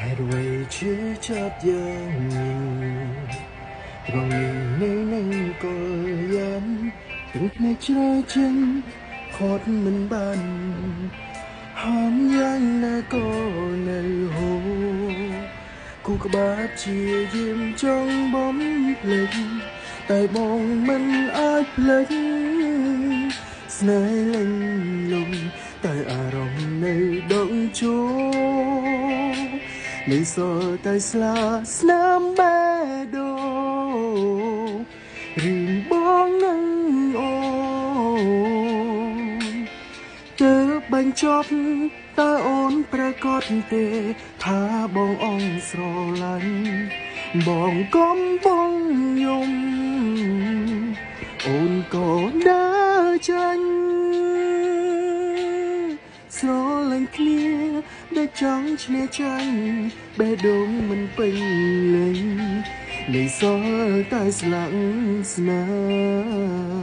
ហេតុអ្វីឈឺចាប់យ៉ាងនេះ ត្រង់នេះនៅនឹងកលយ៉ាន ទាំងភ្នែកជ្រៅជាងខាត់មិនបាន ហាមយ៉ាងណាក៏នៅហូគូក្បាល ជាយាមចង់បំភ្លេច តែបងមិនអាចភ្លេច ស្នេហ៍លេងលំ តែអារម្មណ៍នៅដងជួ នៅសល់តែស្លាស្នាមបេះដូង រឿងបងនឹងអូនទើបបញ្ចប់ តើអូនប្រកាសទេថាបងអងស្រឡាញ់ បងកំបងយំ អូនក៏ដើរចាញ់ ស្រឡាញ់គ្នាដែលចង់ឈ្នះចាញ់ បេះដូងមិនពេញលេញ នៅសល់តែស្លាក់ស្នាម។